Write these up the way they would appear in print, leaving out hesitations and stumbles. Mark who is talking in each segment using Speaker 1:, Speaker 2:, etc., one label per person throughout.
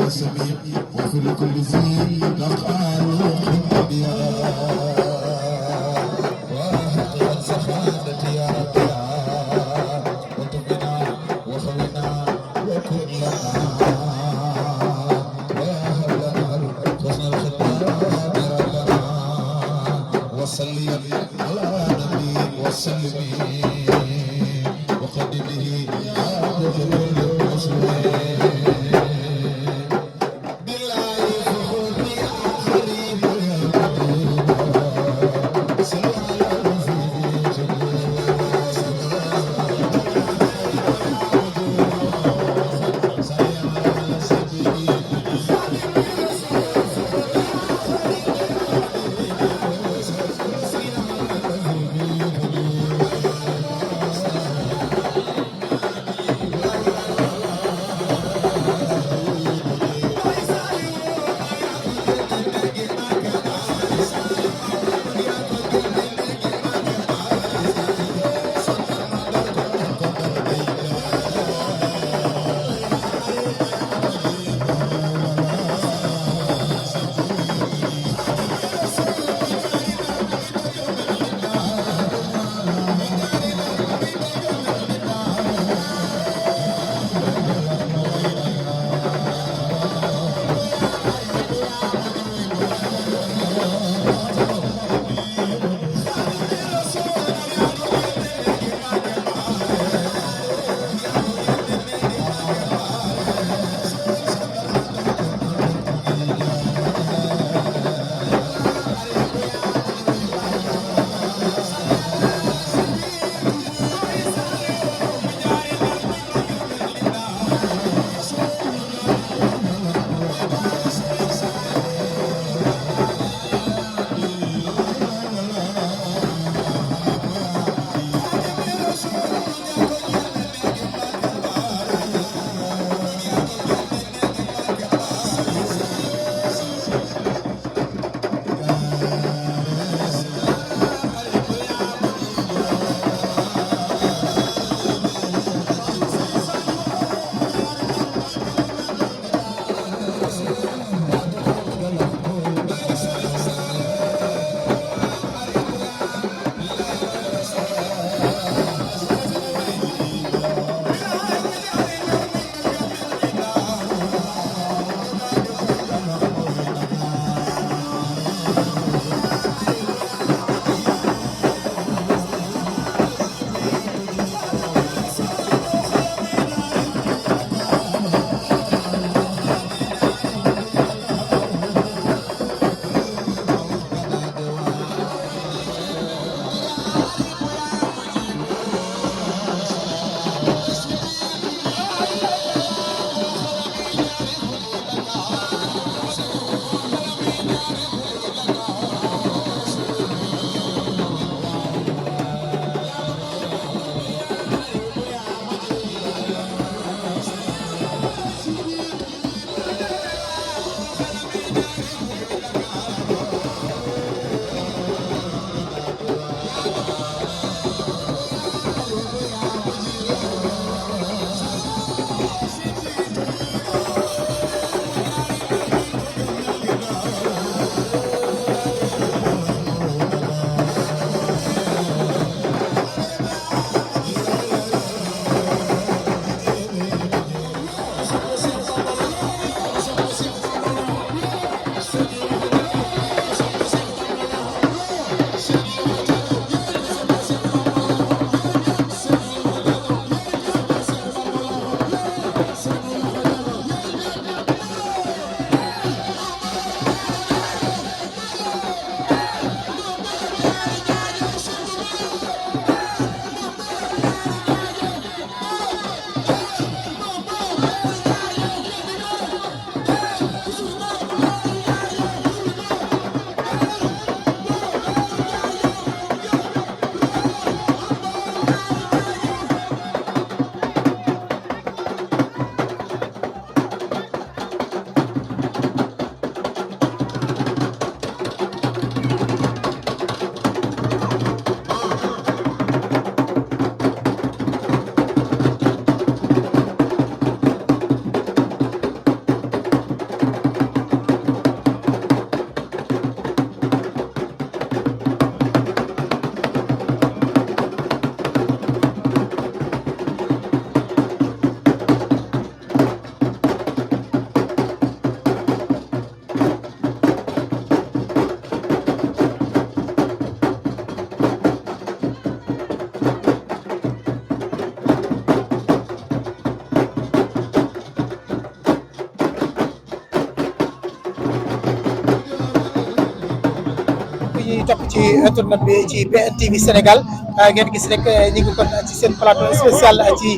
Speaker 1: سميع وفي كل زين نقال حمديا وهب سخافتي يا ربي وتبنا وخونا وكن لنا وهب لنا حسن الختام ربنا وصلي على نبي وسلم وقدمه يا جميل المسلمين Saya
Speaker 2: topp ci internet bi ci PNTV Sénégal ngeen gis rek ñu ngi kon ci seen plateau spécial ci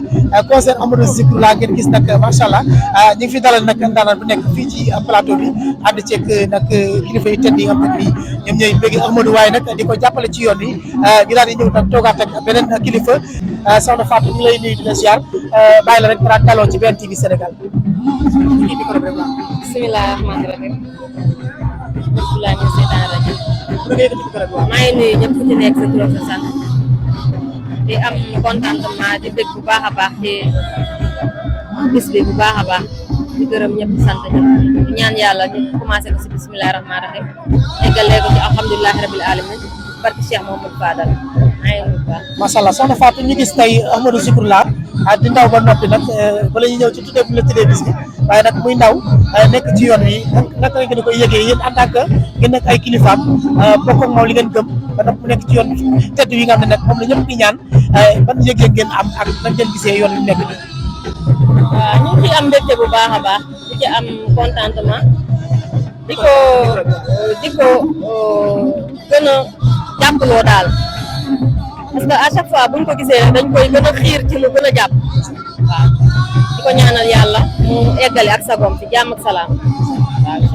Speaker 2: concert Ahmadou Zikroulah ngeen gis nag macha allah ñu ngi fi dalal nag ndaanaan bu nekk fii ci plateau bi ànd ceeg nag kilifa yu tedd yi nga xam ne bii ñoom ñooy bëgg Ahmadou waaye nag di ko jàppale ci yoon yi ñu daal di ñëw nag toogaat ak beneen kilifa soxna Fatou ñu lay nuyu di la ziar bàyyi la rek dara daloo ci PNTV Sénégal.
Speaker 3: bisimilah rahmaani rahim. bisimilah ñu seetaan rajo. maa ngi nuyu ñëpp ku ci nekk sa tur ak sa sant di am contentement di bëgg bu baax a baax ci bis bi bu baax a baax di gërëm ñëpp di sant ñëpp di ñaan yàlla ñu commencé ko si bisimilah rahmaani rahim eggalee ko ci alhamdulilah rabil alamin barke Cheikh Mamadou Fadal maa ngi nuyu bu baax.
Speaker 2: macha allah soxna Fatou ñu gis tey Ahmadou Zikroulah di ndaw ba noppi nag bala ñuy ñëw ci tuddee bu la tuddee bis bi waaye nag muy ndaw nekk ci yoon wi naka la ngeen koy yëgee yéen en tant que ngeen nekk ay kilifaam bokk ak moom li ngeen gëm ba nag mu nekk ci yoon tedd yi nga xam ne nag moom la ñëpp di ñaan ban yëg-yëg ngeen am ak nan ngeen gisee yoon wi nekk nii.
Speaker 3: waaw ñu ngi ciy am mbégte bu baax a baax di ci am contentement di ko gën a jàppaloo daal. parce que à chaque fois buñ ko gisee rek dañ koy gën a xiir ci mu gën a jàpp waaw di ko ñaanal yàlla mu eggale ak sagom ci jàmm ak salaam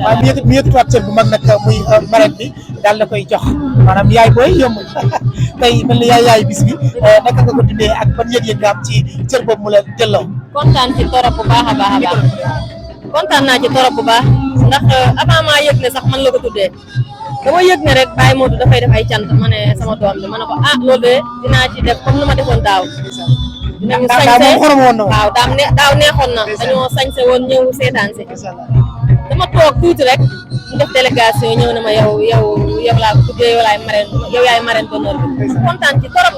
Speaker 3: waaw incha allah
Speaker 2: mu yëkkatiwaat cër bu mag nag muy marraine bi daal la koy jox maanaam yaay booy yomb tey mel ni yaay bis bi naka nga ko dundee ak ban yëg-yëg nga am ci cër boobu mu la jëlloo.
Speaker 3: kontaan ci torop bu baax a baax a baax kontaan naa ci torop bu baax ndax avant maa yëg ne sax man la ko tuddee dama yëg ne rek Baye Modou dafay def ay cant ma ne sama doom bi ma ne ko loolu de dinaa ci def comme nu ma defoon daaw. dinañu sañse waaw daaw neexoon na dañoo sañse woon ñëw seetaan si dama toog tuuti rek mu def délégation ñëw na ma yow laa ko tuddee yow yaay marraine d'honneur bi kontaan ci torop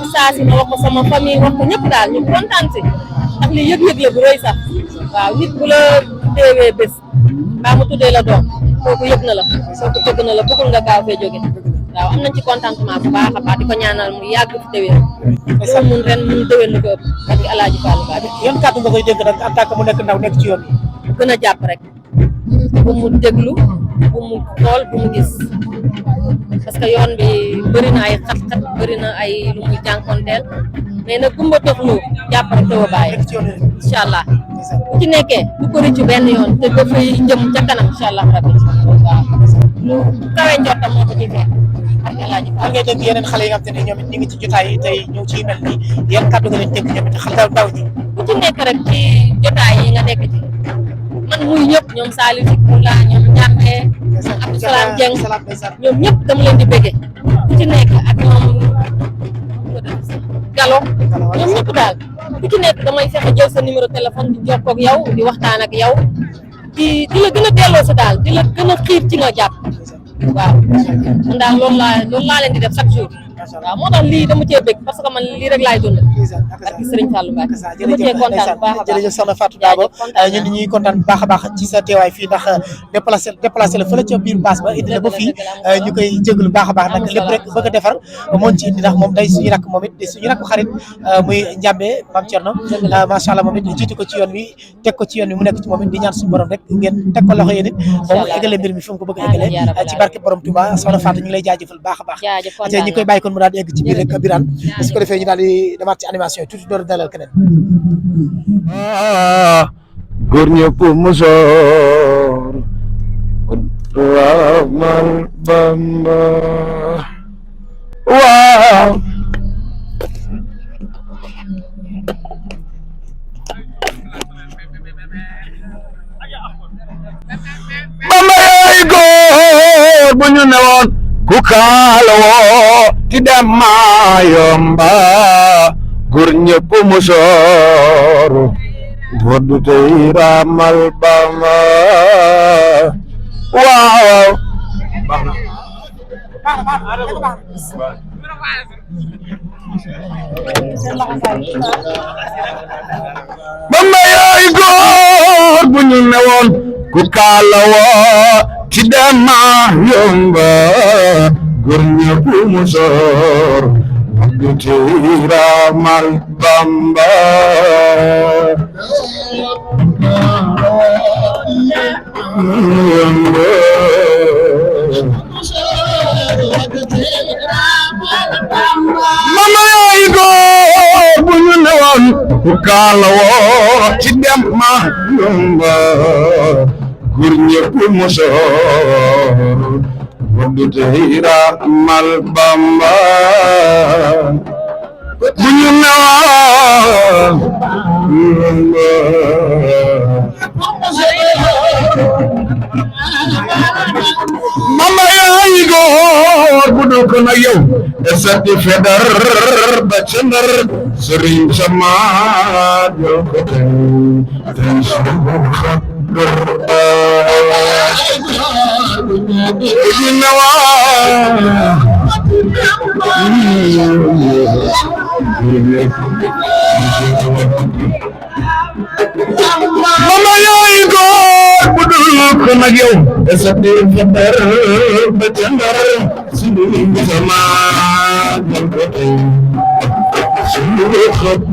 Speaker 3: ci saa si ma wax ko sama famille wax ko ñëpp daal ñu kontaan si ndax li yëg-yëg la bu rëy sax waaw nit bu la tuddee bés mbaa mu tuddee la doom kooku yëg na la kooku tëgg na la bëggul nga gaaw fee jóge waaw am nañ ci contentement bu baax a baax di ko ñaanal mu yàgg fi déwén lu mun ren mun déwén lu ko ëpp ak Alaaji Fall Ba
Speaker 2: yan kàddu nga koy dégg nag en tant que mu nekk ndaw nekk ci yoon bi
Speaker 3: gën a jàpp rek bu mu déglu bu mu xool bu mu gis parce que yoon bi bëri na ay xat-xat bëri na ay lu muy jànkonteel mais nag gumba toxlu jàpp rek taw a bàyyi incha allah bu ci nekkee du ko rëccu benn yoon te dafay jëm ca kanam incha allah rabbi waaw lu kawe njortam moo ko ci fekk ak Alaaji
Speaker 2: Fall ngay dégg yeneen xale yi nga xam te ne ñoom it ñu ngi ci jotaay yi tey ñëw ci mel nii yan kàddu nga leen dégg ñoom it xel ndaw ñi
Speaker 3: bu ci nekk rek ci jotaay yi nga nekk ci man muy ñëpp ñoom Saliou Zikroulah ñoom Ndiambé Abdou Salam Dieng ñoom ñëpp dama leen di bëgge ku ci nekk ak ñoom Galo ñoom ñëpp daal ku ci nekk damay fexe jël sa numéro téléphone di jokkoo ak yow di waxtaan ak yow di la gën a delloo si daal di la gën a xiir ci nga jàpp waaw man daal loolu laa leen di def chaque jour waaw moo tax lii dama cee bëgg parce que man lii rek laay dund ak Serigne Fallou Mbacke dama cee kontaan bu baax a baax
Speaker 2: jërëjëf soxna Fatou Dabo ñun ñuy kontaan bu baax a baax ci sa teewaay fii ndax déplacé la fële ca biir baas ba indi la ba fii ñu koy jégalu baax a baax nag lépp rek bëgg a defar moom ci indi ndax moom day suñu rakk moom it di suñu rakk xarit muy Ndiambé Mame Thierno macha allah moom it jiitu ko ci yoon wi teg ko ci yoon wi mu nekk ci moom it di ñaan suñu borom rek ngeen teg ko loxo yéen it moom eggale mbir mi fi mu ko bëgg a eggale ci barke borom Touba soxna Fatou ñu ngi lay jaajëfal baax a baax ñu koy bàyyi kon mu daal di egg ci biir rek Birane su ko defee ñu daal di demaat ci animation tuuti door dalal keneen
Speaker 1: góor ñëpp musoor Rahman Bamba waaw Bamba yaay góor bu ñu newoon ku kaalawoo ti dem maa yomba góor ñëpp musoor waddu tey Rahman Bamba waaw Bamba yaay góor bu ñu newoon ku kaalawoo ti dem maa yomba góor ñëpp musoor waddu tey Rahman Bamba yomba woon ku kaala woo ci dem ma yomba góor ñëpp musoor waddu teyra mal Bamba bu ñu newoon Bamba yaay góor bu dul ko nag yow esati fedar ba ca Ndar sëriñ sama jël ko tey suba xabar bu ñu Bamba yaay góor bu dul ko nag yow esati fedar ba ca Ndar sëriñ sama jël ko tey suba xabar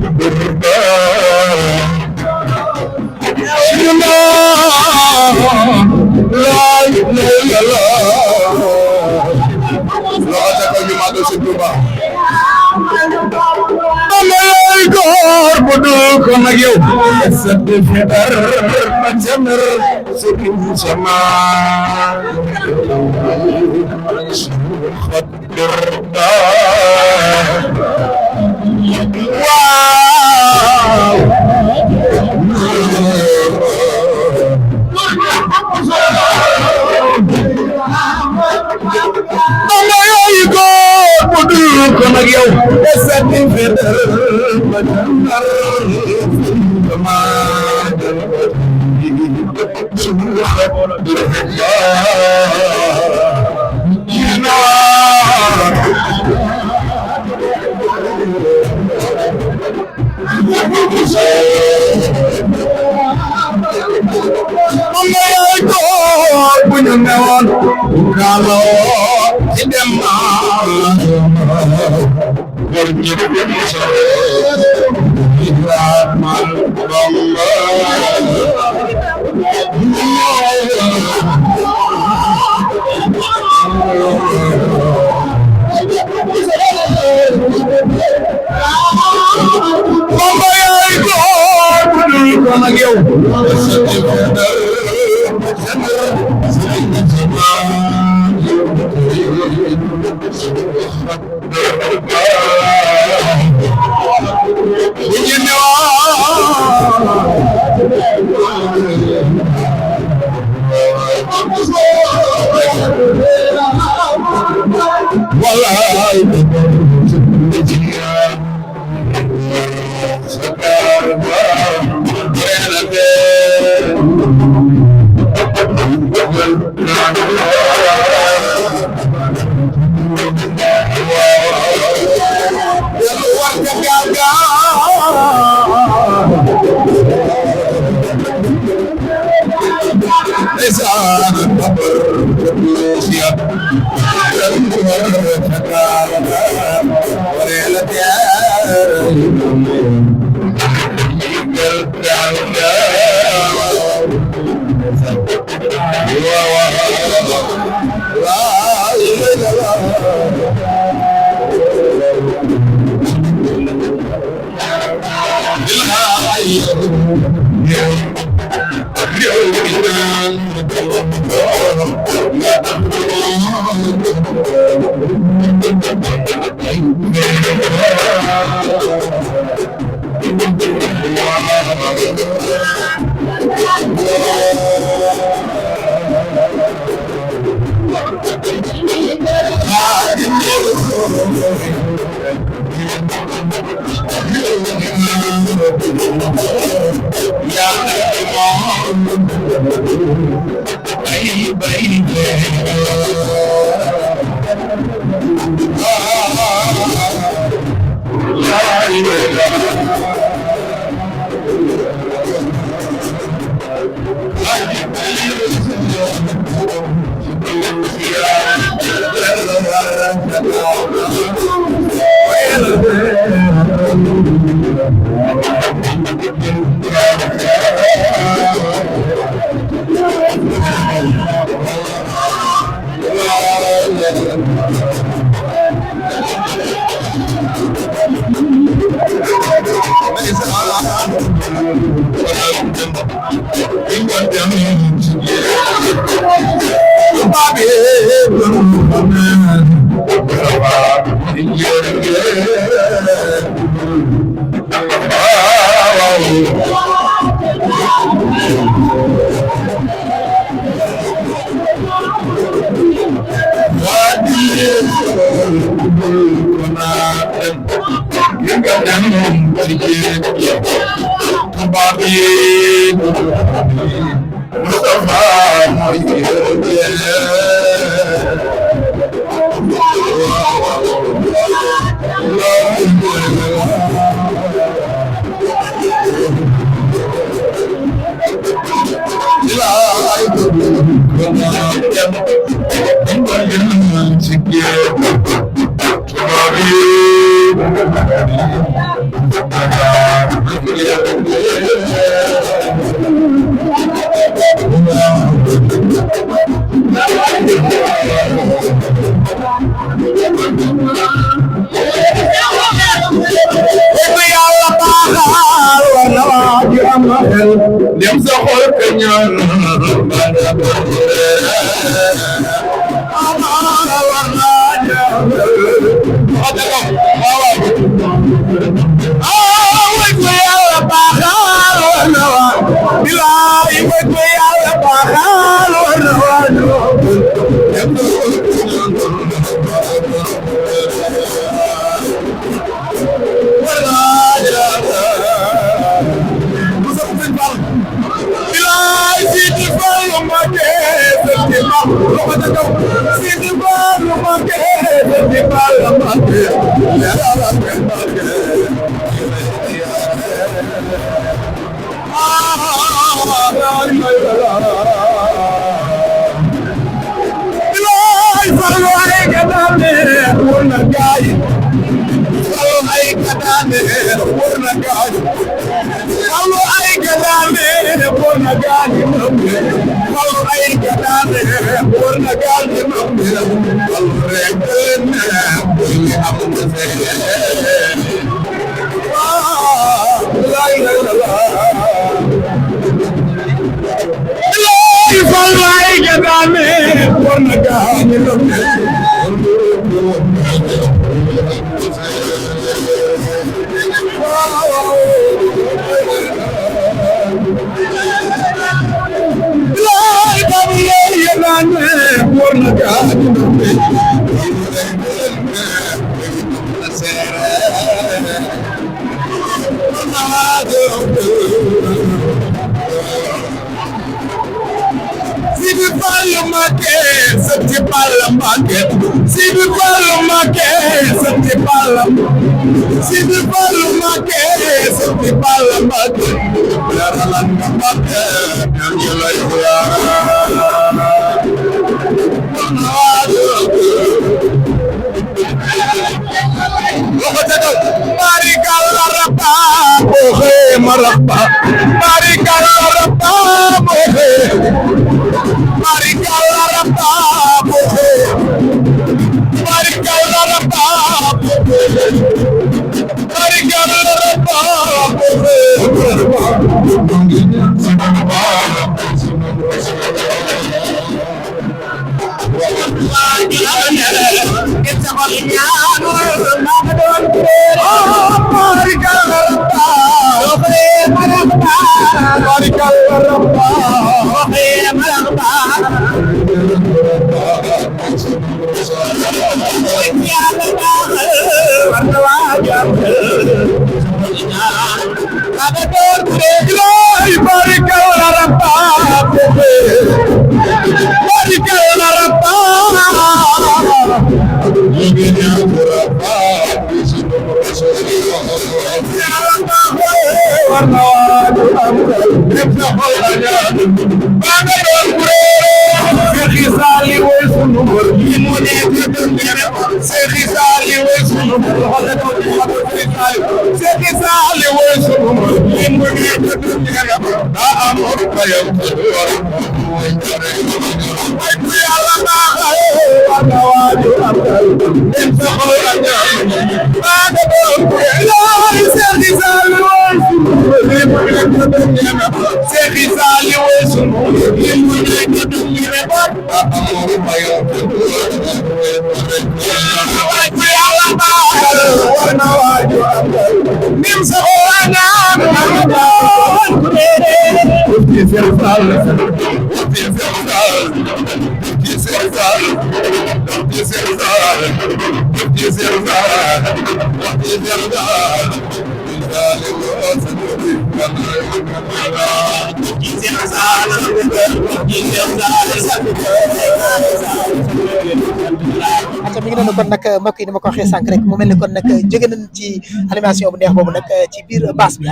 Speaker 1: góor bu dul ko nag yow sat fedar ba ca Ndar sëriñ sama waaw Bamba yaay góor bu dul ko nag yow sat fedar ba ca Ndar sama Bamba yaay góor bu ñu newoon kaala ci dem ma góor ñëpp mal Bamba Bamba yaay góor bu dul ko nag yow wallaay Seexi Saali weesu li mu nekk du ñu rebat amul mayo waay ku Yàlla baal war na waaju am nim sa oranam amadoon ku dee ci Seex Saal ci Seex Saal ci Seex Saal ci Seex Saal ci Seex Saal ci Seex Saal
Speaker 2: ata mi ngi noonu kon nag mbokk yi ni ma ko waxee sànq rek mu mel ni kon nag jóge nañ ci animation bu neex boobu nag ci biir baas bi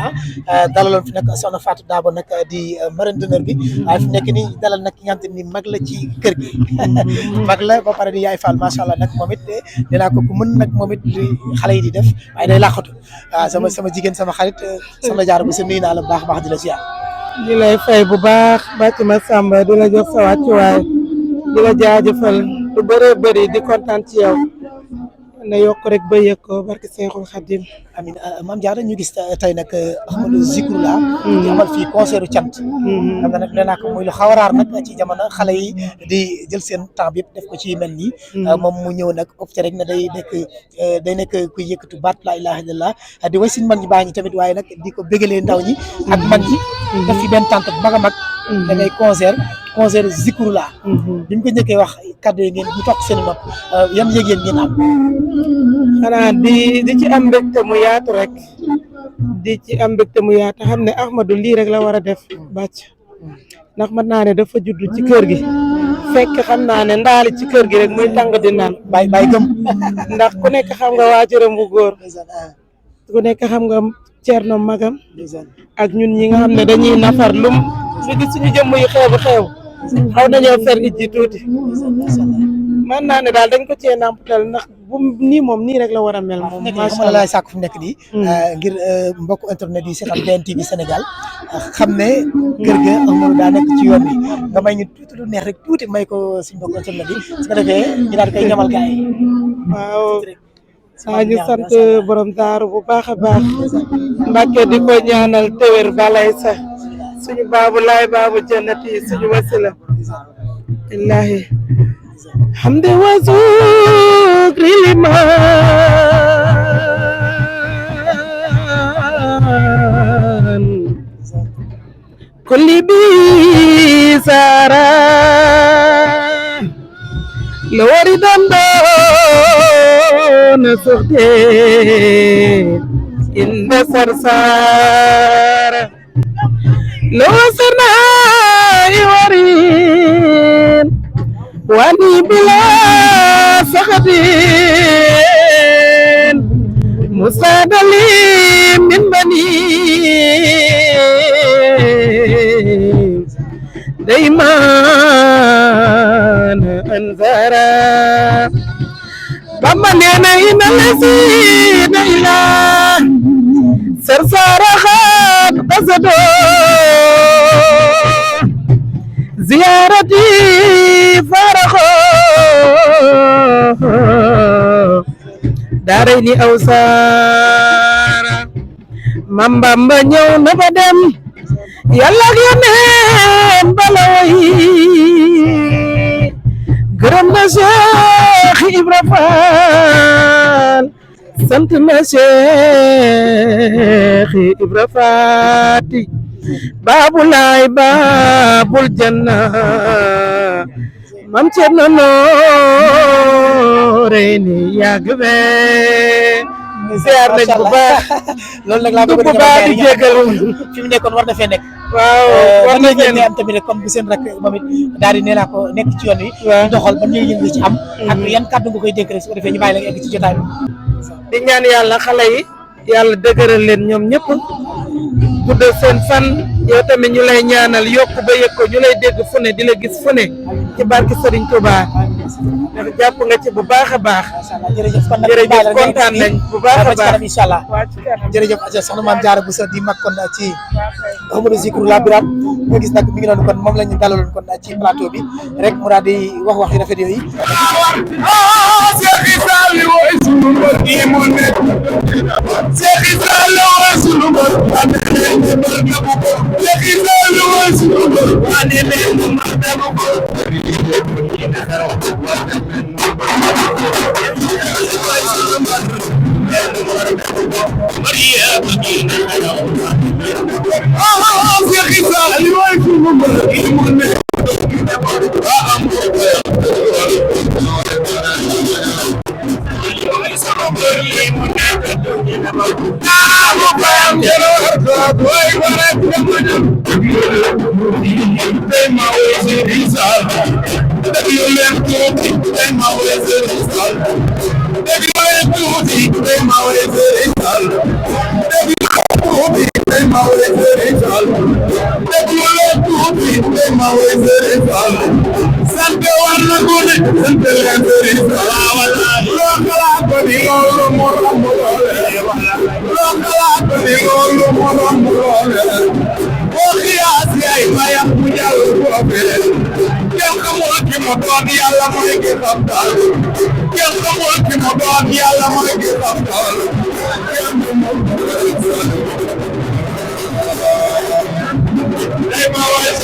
Speaker 2: dalaloon fi nag soxna Fatou Dabo nag di marraine d'honneur bi waaye fi nekk nii dalal nag ki nga xam te ni mag la ci kër gi mag la ba pare di yaay Fall macha allah nag moom it dinaa ko ku mën nag moom it li xale yi di def waaye day làqatu waaw sama jigéen sama xarit soxna Diarra bu sa nuyu naa la bu baax a baax di la ziar.
Speaker 4: di lay fay bu baax bàcc ma Samba di la jox sa wàccuwaay di la jaajëfal lu bëree bëri di kontaan ci yow na yokk rek ba yëg ko barke Seexul Xadim.
Speaker 2: amiin Mame Diarra ñu gis tey nag Ahmadou Zikroulah di amal fii concert cant. xam nga nag nee naa ko muy lu xaw a raar nag ci jamono xale yi di jël seen temps bi yëpp def ko ci mel nii. moom mu ñëw nag opté rek ne day nekk kuy yëkkatu baat laa ilaaha illallah di way suñ mag ñi baax ñi tamit waaye nag di ko bégalee ndaw ñi. ak mag ñi. def fi benn tànt bu mag a mag. da ngay concert Zikroulah. bi ñu ko njëkkee wax kàddu yi ngeen ñu toog seen nopp yan yëg-yëg ngeen am.
Speaker 4: xanaa di ci am mbégte mu yaatu rek di ci am mbégte mu yaatu xam ne Ahmadou lii rek la war a def bàcc ndax mën naa ne dafa judd ci kër gi fekk xam naa ne ndaali ci kër gi rek muy tàng di naan
Speaker 2: bay gëm
Speaker 4: ndax ku nekk xam nga waajuram bu góor ku nekk xam nga Cerno magam ak ñun ñi nga xam ne dañuy nafar lum ñu gis suñu jëmm yu xeebu xeew xaw nañoo fer ijji tuuti man naa ne daal dañ ko cee nàmpatal ndax bu nii moom nii rek la war a mel moom
Speaker 2: macha allah laay sàkku fu nekk nii ngir mbokk internet yi seetaan BNTV Sénégal xam ne kër ga Ahmadou daa nekk ci yoon bi nga may ñu tuuti lu neex rek tuuti may ko suñu mbokk internet yi su ko defee ñu daal koy ñamal gaay yi
Speaker 4: waaw ñu sant borom daaru bu baax a baax Mbàkke di ko ñaanal téwér balay sax suñu baabu laay baabu jannati suñu wasila illahi hamde wa zikri liman kulli bi sara lo wari dando na soxde inda sarsara lo sarna warin wani bila sakhatin musadali min bani dayman anzara bamba nena ina lasina ila sarsara khat qasado زيارتي فرخو داريني أوسار مامبامبا ñëw na ba dem yàlla ak yoneen balaway gërëm na Cheikh Ibra Fall sant na Cheikh Ibra Faati Babul laay babul janna mam Cerno Nooreeni yàgg be ziar nañ bu baax
Speaker 2: loolu nag laa bëgg
Speaker 4: a di jégal
Speaker 2: fi mu nekkoon war na fee nekk
Speaker 4: waaw war na
Speaker 2: ngeen am tamit rek comme bu seen rek moom it daal di nee naa ko nekk ci yoon wi di doxal ba ñuy yëngu ci am ak yan kàddu nga koy dénk rek su ko defee ñu bàyyi la nga egg ci jotaay bi
Speaker 4: di ñaan yàlla xale yi yàlla dëgëral leen ñoom ñëpp guddal seen fan yow tamit ñu lay ñaanal yokk ba yëg ko ñu lay dégg fu ne di la gis fu ne ci barke Serigne Touba ndax jàpp nga ci bu baax a baax
Speaker 2: jërëjëf
Speaker 4: kontaan nañ bu baax a baax
Speaker 2: incha allah jërëjëf soxna Mame Diarra Bousso di mag kon ci Ahmadou Zikroulah Birane nga gis nag mi ngi noonu kon moom la ñu dalaloon kon ci plateau bi rek mu daal di wax yu rafet yooyu.
Speaker 1: Cheikh Issa li woy sunu mbër yi mu nekk Cheikh Issa li woy sunu mbër Cheikh Issa li woy sunu mbër wane leen mu mar dama ko Cheikh Issa li woy sunu mbër yi mu nekk Sante war na gune sante leen sëriñ loo xalaat ko di loolu mu romb loole loo xalaat ko di loolu mu romb loole boo xiyaas yaay mayam mu jàll foofee kenn xamul ki mu doon yàlla mooy ki xam daal kenn xamul ki mu doon yàlla mooy ki xam daal day ma way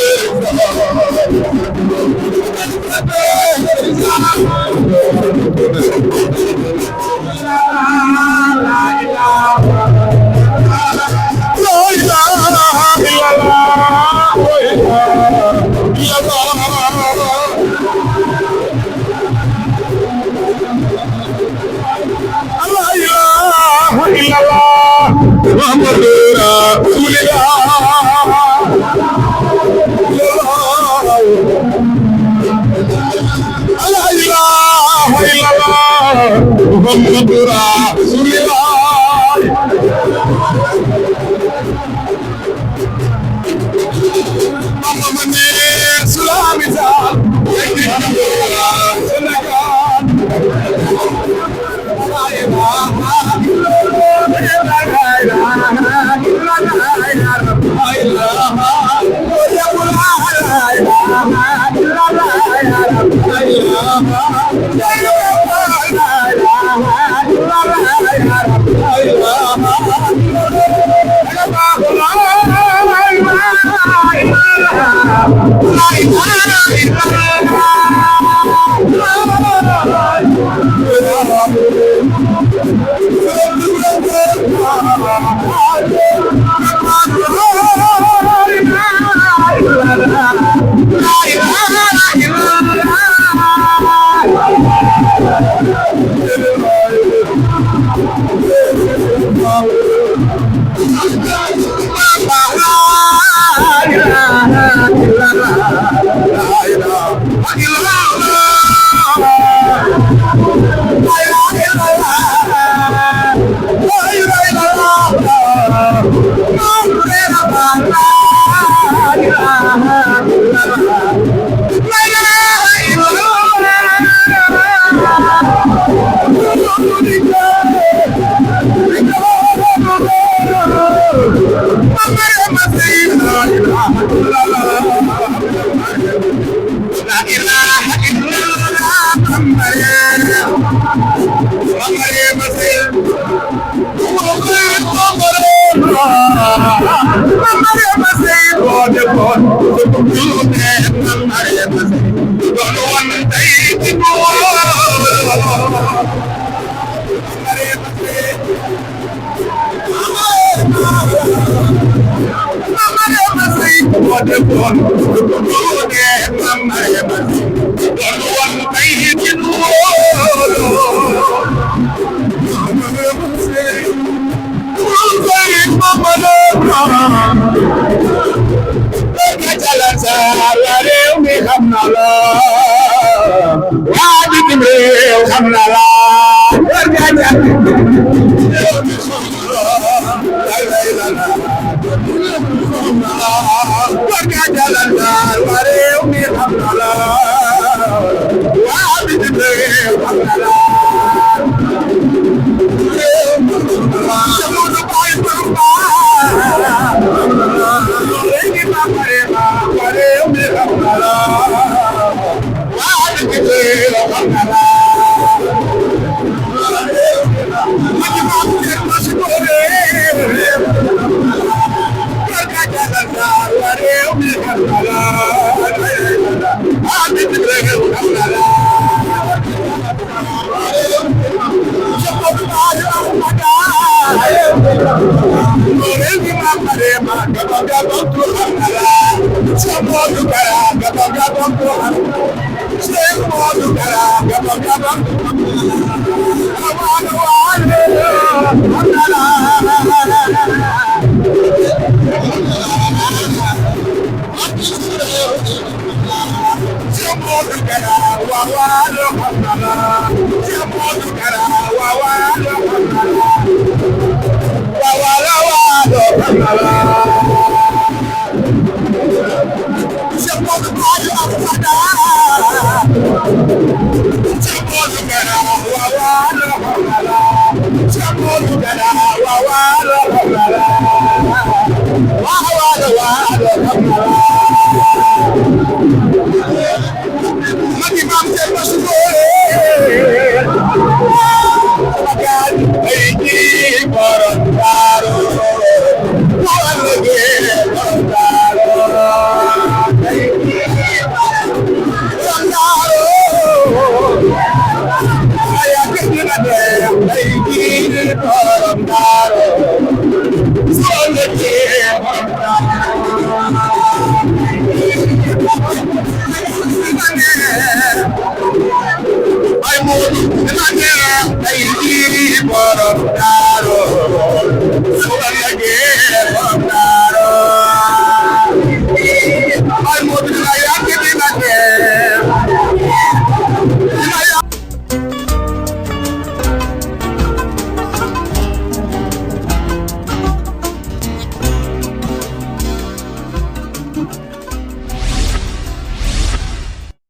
Speaker 1: I'm